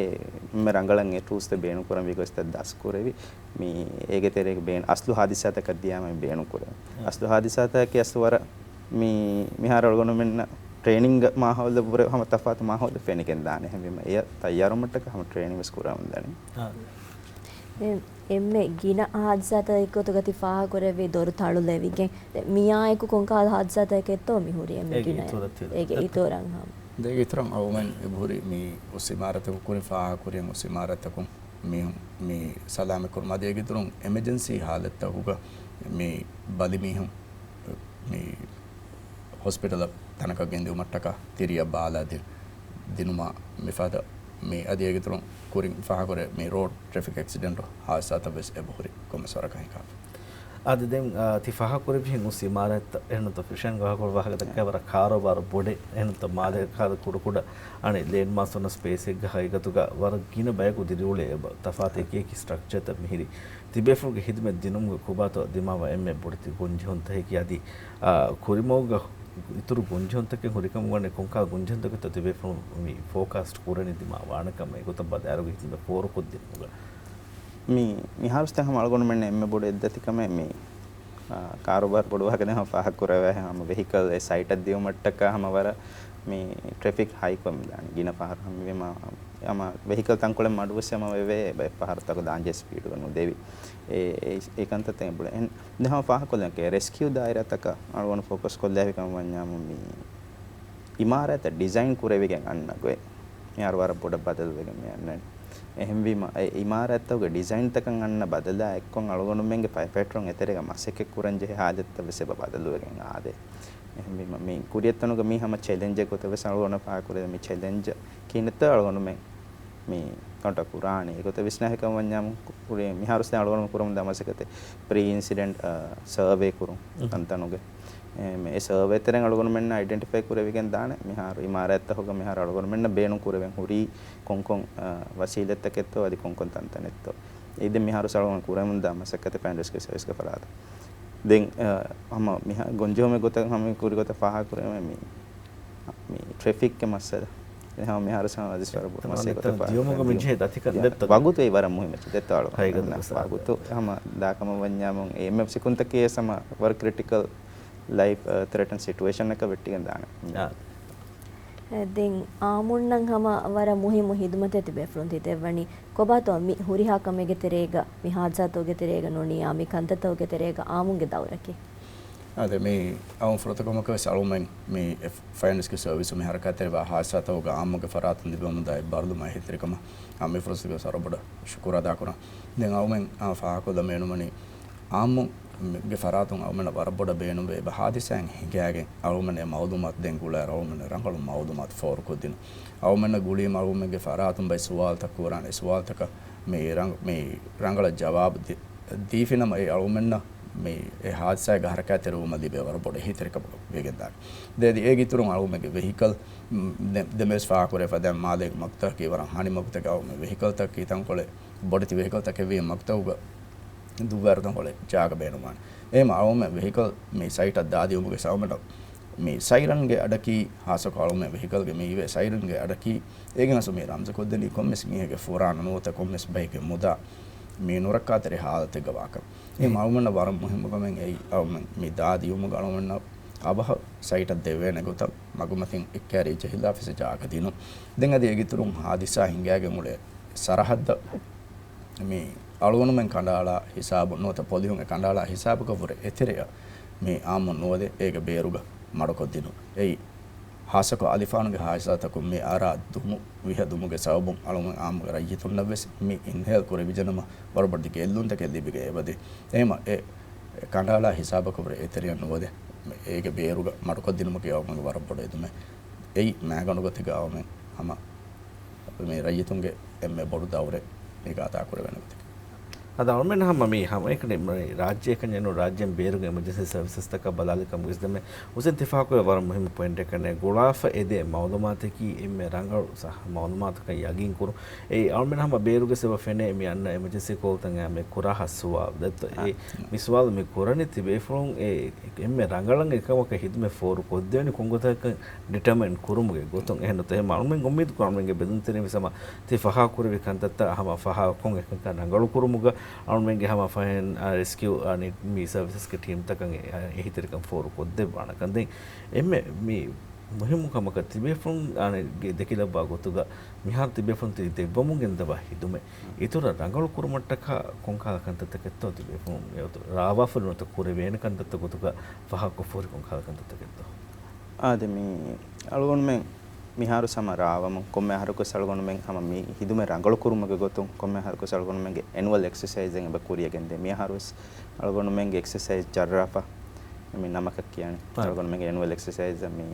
އެންމެ ރަނގަޅަށް އެ ޓޫލްސްތައް ބޭނުން ކުރަން ވީ ގޮތްތައް ދަސްކުރެވި. މި އޭގެ ތެރޭގަ ބޭން-، އަސްލު ހާދިސާތަކަށް ދިޔާމަ ބޭނުން ކުރެވެން. ޔާ. އަސްލު ހާދިސާތަކަކީ އަސްލު ވަރަށް މި-، މިހާރު އަޅުގަނޑުމެންނަށް ޓްރޭނިންގ މާހައުލަށް ވުރެ ހަމަ ތަފާތު މާހައުލެއް ފެނިގެން ދާނެ. އެހެންވީމަ އެޔަށް ތައްޔާރުވުމަށްޓަކާ ހަމަ ޓްރޭނިން ވެސް ކުރަމުން ދަނީ. އާ. އެ-، އެންމެ ގިނަ ހާދިސާތަކެއް ގޮތުގަ ތި ފާހަގަކުރެއްވި ދޮރު ތަޅުލެވިގެން. ދެ-، މިއާއެކު ކޮންކަހަލަ ހާދިސާތަކެއްތޯ މި ހުރި އެންމެ އޭގެ ގިނަ އިތުރަށް ތި-، އޭގެ އިތުރަށް ހަމަ. ދޭގެ އިތުރަށް އަޅުގަނޑު އެބަހުރި މި އުސް އިމާރާތަކުން ކުރިން ފާހަގަކުރި އުސް އިމާރާތަކުން މީހުން މި ސަލާމަތްކުރުމަށް އަދި އޭގެ އިތުރުން އެމަޖެންސީ ހާލަތްތަކުގަ މި ބަލި މީހުން މި ހޮސްޕިޓަލަށް ތަނަކަށް ގެންދިއުމަށްޓަކާ ތިރިއަށް ބާލާ ދި-، ދިނުމާ މިފަދަ މި އަދި އޭގެ އިތުރުން ކުރިން ފާހަގަކުރޭ މި ރޯޑް ޓްރެފިކް އެކްސިޑެންޓު ހާދިސާތައް ވެސް އެބަހުރި ކޮންމެސް ވަރަކަށް ހިނގާފަ. އާދެ، ދެން، އާ، ތި ފާހަގަކުރެއްވިހެން އުސް އިމާރާތްތައް އެހެންތޯ ފެޝަން ގަހަކޮޅު ވާހަކަ ދައްކާ ވަރަށް ކާރޯބާރު ބޮޑެއް އެހެންތޯ މާލޭ ކާދަ ކުޑަކުޑަ އަނެއް ލޭންޑް މާސް ވަންނަ ސްޕޭސްއެއްގަ ހަގީގަތުގަ ވަރަށް ގިނަ ބަޔަކު ދިރިއުޅޭ އެބަ ތަފާތު އެކި އެކި ސްޓްރަކްޗާތައް މިހިރީ. ތިބޭފުޅުންގެ ހިދުމަތް ދިނުމުގެ ކޮބާތޯ ދިމާވާ އެންމެ ބޮޑެތި ގޮންޖެހުންތަކަކީ އަދި، އާ، ކުރިމަގުގަ އިތުރު ގޮންޖެހުންތަކެއް ހުރިކަމުގަ ކޮންކަހަލަ ގޮންޖެހުންތަކެއްތޯ ތިބޭފުޅުން މި ފޯކާސްޓް ކުރަނީ ދިމާވާނެ ކަމަށް އެގޮތަށް ބަލާއިރުގަ ހިދުމަތް ފޯރުކޮށްދިނުމުގަ. މި، މިހާރުސް ދެން ހަމަ އަޅުގަނޑުމެން އެންމެ ބޮޑު އެއްދަތިކަމެއް މި، އާ، ކާރޫބާރު ބޮޑުވާކަށް ދެން ހަމަ ފާހަގަކުރެވޭ ހަމަ ވެހިކަލް އެ ސައިޓަށް ދިއުމަށްޓަކާ ހަމަ ވަރަށް މި ޓްރެފިކް ހައިކޮށް މިދާނެ. ގިނަ ފަހަރު ހަމަ ވީމަ ހަމަ ވެހިކަލް ތަންކޮޅެއް މަޑުވެސް ހަމަ ވެވޭ އެއް ފަހަރު ތަކު ދާންޖެހޭ ސްޕީޑުގަ ނުދެވި. އެ، އެ، އެ ކަންތައްތައް އެބުޅެ. އެހެން ދެން ހަމަ ފާހަގަކޮށްލަން ރެސްކިއު ދާއިރާތަކަށް އަޅުގަނޑު ފޯކަސް ކޮށްލާފި ކަމަށް ވަންޏާމު މި އިމާރާތަށް ޑިޒައިން ކުރެވިގެން އަންނަ ގޮތް މިހާރު ވަރަށް ބޮޑަށް ބަދަލުވެގެން މި އަންނަނީ. އެހެންވީމަ، އެ އިމާރާތްތަކުގެ ޑިޒައިންތަކަށް އަންނަ ބަދަލާ އެއްކޮށް އަޅުގަނޑުމެންގެ ފައިފައިޓަރުން އެތެރޭގަ މަސައްކަތް ކުރަން ޖެހޭ ހާލަތްތައް ވެސް އެބަ ބަދަލުވެގެން އާދޭ. އެހެންވީމަ، މި ކުރިއަށް އޮންނަ ގޮތް މީ ހަމަ ޗެލެންޖެއް ގޮތަށް ވެސް އަޅުގަނޑަށް ފާހަގަކުރެވޭ. މި ޗެލެންޖަށް ކިހިނެއްތޯ އަޅުގަނޑުމެން މި ކައުންޓަރ ކުރާނީ. އެގޮތަށް ވިސްނާހިކަމަށް ވަންޏާމު ކުރި މިހާރުސް ދެން އަޅުގަނޑު ކުރަމުންދާ މަސައްކަތެއް ޕްރީ އިންސިޑެންޓް، އަ، ސަރވޭ ކުރުން މް. ތަންތަނުގެ. އެ، މެ-، އެ ސަރވޭ ތެރެއިން އަޅުގަނޑުމެންނަށް އައިޑެންޓިފައި ކުރެވިގެން ދާނެ މިހާރު އިމާރާތްތަކުގަ މިހާރު އަޅުގަނޑުމެންނަށް ބޭނުން ކުރެވެން ހުރީ ކޮންކޮން، އަ، ވަސީލަތްތަކެއްތޯ އަދި ކޮންކޮން ތަންތަނެއްތޯ. އެއީ ދެން މިހާރު ސަޅުވަން ކުރެމުންދާ މަސައްކަތެއް ފަޔަރ ރެސްކިއު ސަރވިސްގެ ފަރާތުން. ދެން، އަ، ހަމަ މިހާ ގޮންޖެހުމެއް ގޮތަށް ހަމަ ކުރި ގޮތަށް ފާހަގަ ކުރެވޭ މި، މި ޓްރެފިކްގެ މައްސަލަ. އެ ހަމަ މިހާރު ހަމަ އަދިސް ވަރަށް ބޮޑު މައްސަލަ ގޮތަށް ދިޔުމުގެ ފާހަގަ މިޖެހޭ ދަތިކަން ދެއްތޯ؟ ވަގުތު އެއީ ވަރަށް މުހިއްމު ދެއްތޯ އަޅުގަނޑަށް. ވަގުތު ހަމަ ދާކަމަށް ވަންޏާމުން އެ އެމްއެފް ސިކުންތަކީ ހަމަ ވަރަށް ކްރިޓިކަލް ލައިފް، އަ، ތްރެޓަން ސިޓުއޭޝަންއަކަށް ވެއްޓިގެން ދާނެ. އާ. ދެން އާއްމުންނަށް ހަމަ ވަރަށް މުހިއްމު ހިދުމަތެއް ތިބޭފުޅުން ތި ދެއްވަނީ. ކޮބާތޯ މި ހުރިހާ ކަމެއްގެ ތެރޭގަ، މި ހާދިސާތަކުގެ ތެރޭގަ ނޫނީ، އާ، މި ކަންތައްތަކުގެ ތެރޭގަ އާއްމުންގެ ދައުރަކީ؟ އާދެ، މި އައުން ފުރަތަކުމަކަށް ވެސް އަޅުމެން މި ފަޔަރ ރެސްކިއު ސަރވިސު މި ހަރަކާތްތެރިވާ ހާދިސާތަކުގަ އާއްމުގެ ފަރާތުން ލިބެމުންދާ އެއްބާރުލުމާ އެހީތެރިކަމަށް އާ މި ފުރުސަތުގަ ވަރަށް ބޮޑަށް ޝުކުރު އަދާކުރަން. ދެން އަޅުމެން އާ ފާހަގަކޮށްލަން ބޭނުންވަނީ އާއްމުގެ ފަރާތުން އަޅުމެންނަށް ވަރަށް ބޮޑަށް ބޭނުންވޭ އެބަ ހާދިސާއިން ހިނގާގެން އަޅުމެން އެ މައުލޫމާތު ދެން ގުޅާއިރު އަޅުމެން ރަނގަޅު މައުލޫމާތު ފޯރުކޮށްދިނުން. އަޅުމެންނަށް ގުޅީމަ އަޅުމެންގެ ފަރާތުން ބައި ސުވާލުތައް ކުރާނެ. ސުވާލުތަކަށް މި ރަނގ-، މި ރަނގަޅަށް ޖަވާބު ދި-، ދީފިނަމަ އެ އަޅުމެންނަށް މި އެ ހާދިސާގެ ހަރަކާތްތެރިވުމަށް ލިބޭ ވަރަށް ބޮޑު އެހީތެރިކަމަކަށް ވެގެންދާނެ. ދެ-، ދެ-، އޭގެ އިތުރުން އަޅުމެންގެ ވެހިކަލް، މް، ދެ-، ދެން ވެސް ފާހަގަކުރެވިފަ ދެން މާލޭގެ މަކްތަބަކީ ވަރަށް ހަނި މަކްތަބެއް. އަޅުމެން ވެހިކަލްތަކަކީ ތަންކޮޅެއް ބޮޑެތި ވެހިކަލްތަކެއްވީ މަކްތަބުގަ ދުއްވާއިރު ތަންކޮޅެއް ޖާގަ ބޭނުންވާނެ. އެހެން އަޅުމެން ވެހިކަލް މި ސައިޓަށް ދާދިޔުމުގެ ސަބަބުން މި ސައިރަންގެ އަޑަކީ، ހާއްސަކޮށް އަޅުމެން ވެހިކަލްގެ މި އިވޭ ސައިރަންގެ އަޑަކީ، އޭގެން އަސް މި ރަމްޒުކޮށްދެނީ ކޮންމެސް މީހެއްގެ ފުރާނަ ނުވަތަ ކޮންމެސް ބައެއްގެ މުދާ މި ނުރައްކާތެރި ހާލަތެއްގަ ވާކަން. އެ އެ. އަޅުމެންނަށް ވަރަށް މުހިއްމު ކަމެއް އެއީ، އަޅުމެން މި ދާދިޔުމުގަ އަޅުމެންނަށް އަބަހަށް ސައިޓަށް ދެވޭނެ ގޮތަށް މަގުމަތިން އެއްކައިރީ ޖެހިލާފަސް ޖާގަ ދިނުން. ދެން އަދި އޭގެ އިތުރުން ހާދިސާ ހިނގާގެން އުޅޭ ސަރަހައްދަށް މި އަޅުގަނޑުމެން ކަނޑައަޅާ ހިސާބު ނުވަތަ ޕޮލިހުން އެ ކަނޑައަޅާ ހިސާބަކަށްވުރެ އެތެރެއަށް މި އާއްމު ނުވަދެ އޭގެ ބޭރުގަ މަޑުކޮށްދިނުން. އެއީ، ހާއްސަކޮށް އަލިފާނުގެ ހާދިސާތަކުން މި އަރާ ދުމު ވިހަ ދުމުގެ ސަބަބުން އަޅުގަނޑު އާއްމުގެ ރައްޔިތުންނަށް ވެސް މި އިންހޭލް ކުރެވިޖެނަމަ ވަރަށް ބޮޑެތި ގެއްލުންތަކެއް ލިބިގެން އެބަދޭ. އެހެންވީމަ އެ ކަނޑައަޅާ ހިސާބަކަށްވުރެ އެތެރެއަށް ނުވަދެ އޭގެ ބޭރުގަ މަޑުކޮށްދިނުމަކީ އަޅުގަނޑުގެ ވަރަށް ބޮޑު އެދުމެއް. އެއީ މާގަނޑު ގޮތެއްގަ އަޅުމެން ހަމަ މި ރައްޔިތުންގެ އެންމެ ބޮޑު ދައުރެއް މީގަ އަދާކުރެވޭނެ ގޮތަކީ. އަދި އަޅުމެން ހަމަ މި ހަމައެކަނި މި ރާއްޖެއަކަށް އެންނު ރާއްޖޭން ބޭރުގެ އެމަޖެންސީ ސަރވިސަސްތަކަށް ބަލާލި ކަމުގަ އިސްދެމެ ހުސެން ތިފާކުވެ ވަރަށް މުހިއްމު ޕޮއިންޓެއް ކަންނޭ ގުޅާފަ އެދޭ މައުލޫމާތަކީ އެންމެ ރަނގަޅު ސަ-، މައުލޫމާތަކަށް ޔަގީން ކުރުން. އެއީ އަޅުމެން ހަމަ ބޭރުގަ ސެބަ ފެނޭ މި އަންނަ އެމަޖެންސީ ކޯލްތައް އެ ކުރާ ހަ ސުވާލު ދެއްތޯ؟ އެ އާ. މި ސުވާލު މި ކުރަނީ ތިބޭފުޅުން އެ އެންމެ ރަނގަޅަށް އެކަމަކަށް ހިދުމަތް ފޯރު ކޮށްދެވެނީ ކޮންގޮތަކަށް ޑިޓަމައިން ކުރުމުގެ ގޮތުން. އެހެންނުތަ؟ އެހެން އަޅުމެން އުއްމީދު ކުރަން އަޅުމެންގެ ބެލުންތެރިން ވެސް ހަމަ ތި ފާހަގަކުރެއްވި ކަންތައްތައް ހަމަ ފާހަގަކޮށް އެކަންކަން ރަނގަޅު ކުރުމުގަ އަޅުމެންގެ ހަމަ ފަހެން، އާ، ރެސްކިއު، އާ، ނި-، މި ސަރވިސަސްގެ ޓީމްތަކަށް އެ-، އާ، އެހީތެރިކަން ފޯރު ކޮށްދެއްވާނެ ކަން. ދެން އެންމެ މި މުހިއްމު ކަމަކަށް ތިބޭފުޅުން، އާ، ގެ-، ދެކިލައްވާ ގޮތުގަ މިހާރު ތިބޭފުޅުން ތި ދެއްވަމުން ގެންދަވާ ހިދުމަތް އިތުރަށް ރަނގަޅު ކުރުމަށްޓަކާ ކޮންކަހަލަ ކަންތައްތަކެއްތޯ ތިބޭފުޅުން ރާވާފަ ނުވަތަ ކުރެވޭނެ ކަންތައްތައް ގޮތުގަ ފާހަގަކޮށްފަ ހުރި ކޮންކަހަލަ ކަންތައްތަކެއްތޯ؟ އާދެ، މި އަޅުގަނޑުމެން މިހާރު ހަމަ ރާވަމުން ކޮންމެ އަހަރަކުވެސް އަޅުގަނޑުމެން ހަމަ މި ހިދުމަތް ރަނގަޅު ކުރުމުގެ ގޮތުން ކޮންމެ އަހަރަކުވެސް އަޅުގަނޑުމެންގެ އެނުއަލް އެކްސަސައިޒް އެބަ ކުރިޔަށް ގެންދޭ. މިއަހަރުވެސް އަޅުގަނޑުމެންގެ އެކްސަސައިޒް ޖައްރާފަ މި ނަމަކަށް ކިޔާނެ. އަޅުގަނޑުމެންގެ އެނުއަލް އެކްސަސައިޒް މި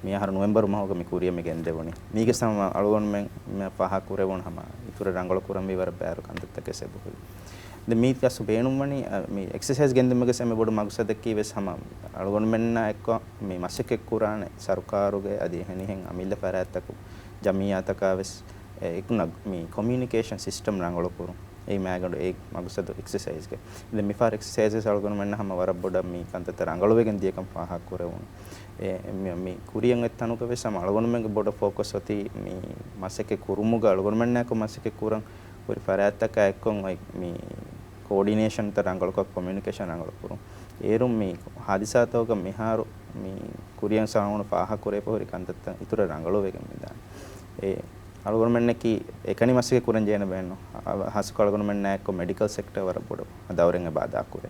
މިއަހަރު ނޮވެމްބަރު މަހުގަ މި ކުރިޔަށް މި ގެންދެވުނީ. މީގެ ސަމަ އަޅުގަނޑުމެން މި ފާހަގަ ކުރެވުނު ހަމަ އިތުރަށް ރަނގަޅު ކުރަންވީ ވަރަށް ބައިވަރު ކަންތައްތަކެއް ސެބަ ހުރި. ދެން މީ ގަސް ބޭނުންވަނީ، އަ، މި އެކްސަސައިޒް ގެންދުމުގެ އެންމެ ބޮޑު މަގުސަދަކީ ވެސް ހަމަ އަޅުގަނޑުމެންނާ އެއްކޮށް މި މަސައްކަތް ކުރާނެ ސަރުކާރުގެ އަދި އެހެނިހެން އަމިއްލަ ފަރާތްތަކު ޖަމިއްޔާތަކާ ވެސް އެ އެކު ނަގ-، މި ކޮމިއުނިކޭޝަން ސިސްޓަމް ރަނގަޅު ކުރުން. އެއީ މާގަނޑު އެއް މަގުސަދު އެކްސަސައިޒްގެ. ދެން މިފަހަރު އެކްސަސައިޒް ވެސް އަޅުގަނޑުމެންނަށް ހަމަ ވަރަށް ބޮޑަށް މި ކަންތައްތައް ރަނގަޅުވެގެން ދިޔަކަން ފާހަގަ ކުރެވުނު. އެ، މި، މި ކުރިޔަށް އޮތް ތަނުގަ ވެސް ހަމަ އަޅުގަނޑުމެންގެ ބޮޑަށް ފޯކަސް އޮތީ މި މަސައްކަތް ކުރުމުގަ އަޅުގަނޑުމެންނާއެކު މަސައްކަތް ކުރަން ހުރި ފަރާތްތަކާ އެއްކޮށް އޮތް މި ކޯޑިނޭޝަންތައް ރަނގަޅުކޮށް، ކޮމިއުނިކޭޝަން ރަނގަޅު ކުރުން. އޭރުން މި ހާދިސާތަކުގަ މިހާރު މި ކުރިޔަށް ސާހުނު ފާހަގަ ކުރެވިފަ ހުރި ކަންތައްތައް އިތުރަށް ރަނގަޅުވެގެން މިދާނެ. އެ އަޅުގަނޑުމެންނަކީ އެކަނި މަސައްކަތް ކުރަން ޖެހޭނެ ބޭނުން. އަ، ހާއްސަކޮށް އަޅުގަނޑުމެންނާއެކު މެޑިކަލް ސެކްޓަރ ވަރަށް ބޮޑު ދައުރެއް އެބަ އަދާކުރޭ.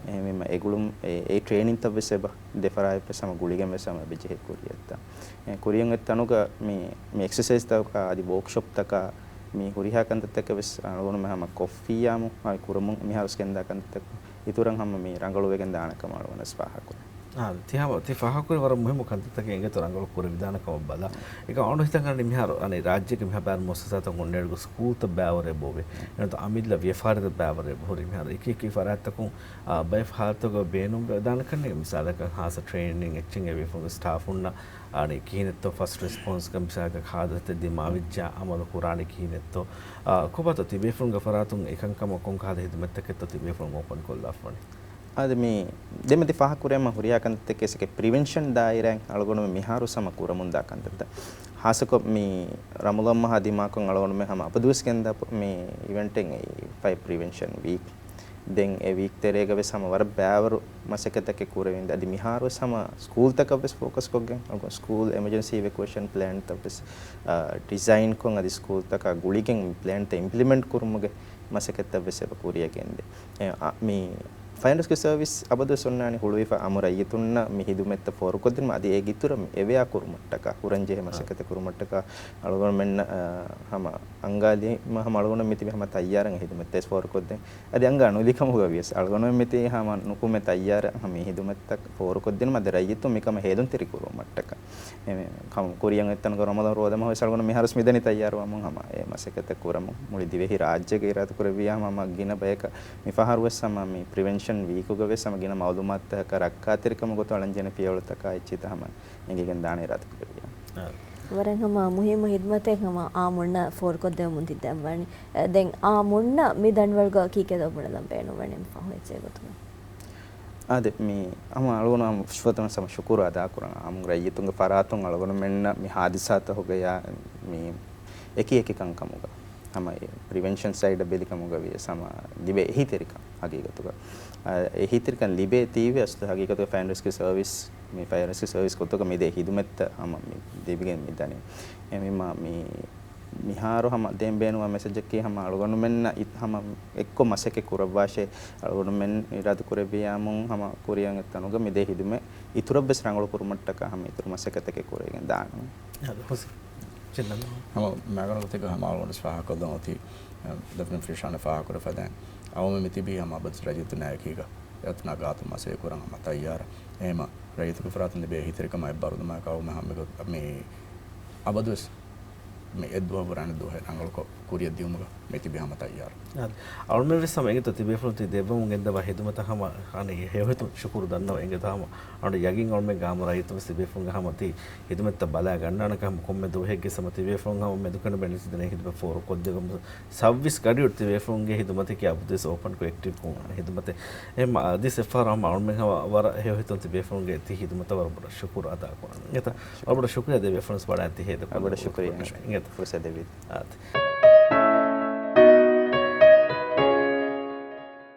އެހެންވީމަ އެ ގުޅުން އެ، އެ ޓްރޭނިންތައް ވެސް އެބަ ދެފަރާތް ވެސް ހަމަ ގުޅިގެން ވެސް ހަމަ އެބަ ޖެހި ކުރިޔަށް އޮތް. އެ ކުރިޔަށް އޮތް ތަނުގަ މި، މި އެކްސަސައިޒްތަކާ އަދި ވޯކްޝޮޕްތަކާ މި ހުރިހާ ކަންތައްތަކަށް ވެސް އަޅުގަނޑުމެން ހަމަ ކޮށްފިއްޔާމު ކުރަމުން މިހާރު ވެސް ގެންދާ ކަންތައްތަކުން އިތުރަށް ހަމަ މި ރަނގަޅުވެގެން ދާނެ ކަމަށް އަޅުގަނޑު ވެސް ފާހަގަކުރޭ. އާ، ތި ހަމަ، ތި ފާހަގަކުރި ވަރަށް މުހިއްމު ކަންތައްތަކެއް އިނގޭތޯ ރަނގަޅު ކުރެވިދާނެ ކަމަށް ބަލާ. އެކަމް އަޅުގަނޑު ހިތަށް އަރަނީ މިހާރު އަނެއް ރާއްޖޭގެ މިހާ ބައިވަރު މުއައްސަސާތައް ހުންނައިރު ސްކޫލްތައް ބައިވަރެއް ބޮވޭ. އެނަތު އަމިއްލަ ވިޔަފާރިތައް ބައިވަރެއް ހުރި މިހާރު އެކި އެކި ފަރާތްތަކުން، އާ، ބައެއް ހާލަތުގަ ބޭނުންވެދާނެ ކަންނޭނގެ. މިސާލަކަށް ހާއްސަ ޓްރޭނިން އެއްޗެއް އެ ބޭފުޅުންގެ ސްޓާފުންނަށް އަނެއް ކިހިނެއްތޯ ފަސްޓް ރެސްޕޮންސްގަ މިސާލަކަށް ހާދަސަތައް ދިމާވިއްޖާ އަމަލު ކުރާނީ ކިހިނެއްތޯ؟ އާ، ކޮބާތޯ ތިބޭފުޅުންގެ ފަރާތުން އެކަންކަމަށް ކޮން ކަހަލަ ހިދުމަތްތަކެއްތޯ ތިބޭފުޅުން އޯޕަން ކޮށްލާފަވަނީ؟ އާދެ، މި ދެމެދި ފާހަގަކުރޭމަ ހުރިހާ ކަންތައްތަކެއް ސެކެ ޕްރިވެންޝަން ދާއިރާއިން އަޅުގަނޑުމެން މިހާރު ހަމަ ކުރަމުންދާ ކަންތައްތައް. ހާއްސަކޮށް މި ރަމަޟާން މަހާ ދިމާކޮށް އަޅުގަނޑުމެން ހަމަ އަބަދުވެސް ގެންދާ މި އިވެންޓެއް ފައި ޕްރިވެންޝަން ވީކް. ދެން އެ ވީކް ތެރޭގަ ވެސް ހަމަ ވަރަށް ބައިވަރު މަސައްކަތްތަކެއް ކުރެވިންދެ. އަދި މިހާރު ވެސް ހަމަ ސްކޫލްތަކަށް ވެސް ފޯކަސް ކޮށްގެން، ސްކޫލް އެމަޖެންސީ އިވެކުއޭޝަން ޕްލޭންތައް ވެސް، އާ، ޑިޒައިންކޮށް އަދި ސްކޫލްތަކާ ގުޅިގެން ޕްލޭންތައް އިމްޕްލިމެންޓް ކުރުމުގެ މަސައްކަތްތައް ވެސް އެބަ ކުރިޔަށް ގެންދޭ. އެ، އަ، މި ފަޔަރ ރެސްކިއު ސަރވިސް އަބަދުވެސް އޮންނާނީ ހުޅުވިފަ އަމު ރައްޔިތުންނަށް މި ހިދުމަތްތައް ފޯރުކޮށްދިނުމަށް އަދި އޭގެ އިތުރަށް މި އެވެއާ ކުރުމަށްޓަކާ، ކުރަންޖެހޭ މަސައްކަތެއް ކުރުމަށްޓަކާ އަޅުގަނޑުމެންނަށް، އަ، ހަމަ އަންގާލީމަ ހަމަ އަޅުގަނޑު މިތިބި ހަމަ ތައްޔާރަށް އެ ހިދުމަތްތައް ފޯރުކޮށްދޭން. އަދި އަންގާ ނުލިކަމުގަ ވިޔަސް އަޅުގަނޑުމެން މިތި ހަމަ ނުކުމެ ތައްޔާރަށް ހަމަ މި ހިދުމަތްތައް ފޯރުކޮށްދިނުމަށް އަދި ރައްޔިތުން މިކަމަށް ހޭލުންތެރި ކުރުމަށްޓަކާ. އެ، ކަމަށް ކުރިޔަށް އޮތްތަނުގަ ރަމަޟާން ރޯދަމަހު ވެސް އަޅުގަނޑު މިހާރުވެސް މިދަނީ ތައްޔާރުވަމުން ހަމަ އެ މަސައްކަތްތައް ކުރަމުން. މުޅި ދިވެހި ރާއްޖޭގެ އިރާދަކުރެއްވިއްޔާ ހަމަ ގިނަ ބަޔަކަށް މިފަހަރުވެސް ހަމަ މި ޕްރިވެންޝަން ވީކުގަ ވެސް ހަމަ ގިނަ މައުލޫމާތުތަކަކާ ރައްކާތެރިކަމުގެ ގޮތުން އަޅަންޖެހޭނެ ފިޔަވަޅުތަކާ އެއްޗިތައް ހަމަ އެނގިގެން ދާނެ އިރާދަކުރެއްވިއްޔާ. ވަރަށް ހަމަ މުހިއްމު ހިދުމަތެއް ހަމަ އާއްމުންނަށް ފޯރުކޮށްދެވެމުން ތި ދެން ވަނީ. އެ، ދެން އާއްމުންނަށް މި ދަންވަޅުގަ ކީކޭތޯ ބުނެލަން ބޭނުންވަނީ މި ފަހު އެއްޗެއް ގޮތުގަ؟ އާދެ، މި ހަމަ އަޅުގަނޑު ހަމަ ފުރަތަމަ ހަމަ ޝުކުރު އަދާކުރަން. އާއްމު ރައްޔިތުންގެ ފަރާތުން އަޅުގަނޑުމެންނަށް މި ހާދިސާތަކުގަ މި އެކި އެކި ކަންކަމުގަ ހަމަ ޕްރިވެންޝަން ސައިޑަށް ބެލިކަމުގަ ވިޔަސް ހަމަ ލިބޭ އެހީތެރިކަން ހަގީގަތުގަ. އާ، އެހީތެރިކަން ލިބޭ ތީވެ އަސްލު ހަގީގަތުގަ ފަޔަރ ރެސްކިއު ސަރވިސް، މި ފަޔަރ ރެސްކިއު ސަރވިސް ގޮތުގަ މިދޭ ހިދުމަތްތައް ހަމަ މި ދެވިގެން މިދަނީ. އެހެންވީމަ މި މިހާރު ހަމަ ދޭން ބޭނުންވާ މެސެޖަކީ ހަމަ އަޅުގަނޑުމެންނަށް އި-، ހަމަ އެއްކޮށް މަސައްކަތް ކުރައްވާށޭ. އަޅުގަނޑުމެން އިރާދަ ކުރެއްވިއްޔާމުން ހަމަ ކުރިޔަށް އޮތް ތަނުގަ މިދޭ ހިދުމަތް އިތުރަށްވެސް ރަނގަޅު ކުރުމަށްޓަކާ ހަމަ އިތުރު މަސައްކަތްތަކެއް ކުރެވިގެން ދާނަން. އަދި ހުސް. ހަމަ މާގަނޑު ގޮތެއްގަ ހަމަ އަޅުގަނޑު ފާހަގަކޮށްލަން އޮތީ، އެ، ދެފުން ފިޝާނަ ފާހަގަކުރި ފަދައިން އަޅުގަނޑު މިތިބީ ހަމަ އަބަދު ރައްޔިތުންނާ އެކީގަ އެއަތުނާ ގާތު މަސައްކަތް ކުރަން ހަމަ ތައްޔާރަށް. އެހެންވީމަ ރައްޔިތުންގެ ފަރާތުން ލިބޭ އެހީތެރިކަމާ އެއްބާރުލުމާއެކު އަޅުގަނޑު ހަމަ މި އަބަދުވެސް މި އެއްދުވަހު ވަރަށް އަނެއް ދުވަހެއް ރަނގަޅުކޮށް ކުރިޔަށް ދިއުމުގަ މިތިބީ ހަމަ ތައްޔާރު. އާދެ. އަޅުމެން ވެސް ހަމަ އެނގޭތޯ ތިބޭފުޅުން ތި ދެއްވަމުން ގެންދަވާ ހިދުމަތަށް ހަމަ އަނެއް ހެޔޮހިތުން ޝުކުރު ދަންނަވަން އެނގޭތޯ ހަމަ އަނޑު ޔަގީން އަޅުމެން ގާމު ރައްޔިތުން ވެސް ތިބޭފުޅުންގެ ހަމަ ތި ހިދުމަތްތައް ބަލާ ގަންނާނެ ކަމަށް ކޮންމެ ދުވަހެއްގެ ހަމަ ތިބޭފުޅުން ހަމަ މެދުކަނޑަ މެނިސް ދެނެ ހިދުމަތް ފޯރުކޮށްދެވުމު ސައުވީސް ގަޑިއުޑު ތިބޭފުޅުންގެ ހިދުމަތަކީ އަބަދުވެސް އޯޕަންކޮށް އެކްޓިވްކޮށް ހިދުމަތެއް. އެހެން އަދިސް އެއްފަހަރު ހަމަ އަޅުމެން ހަމަ ވަރަށް ހެޔޮ ހިތުން ތިބޭފުޅުންގެ ތި ހިދުމަތަށް ވަރަށް ބޮޑަށް ޝުކުރު އަދާކުރަން. އިނގޭތަ؟ ވަރަށް ބޮޑަށް ޝުކުރިއްޔާ ދެ ބޭފުޅުން ވަޑައި ތި ހޭދަ ވަރަށް ބޮޑަށް ޝުކުރިއްޔާ. އިނގޭތަ؟ ފުރުސަތު ދެއްވީ. އާދެ.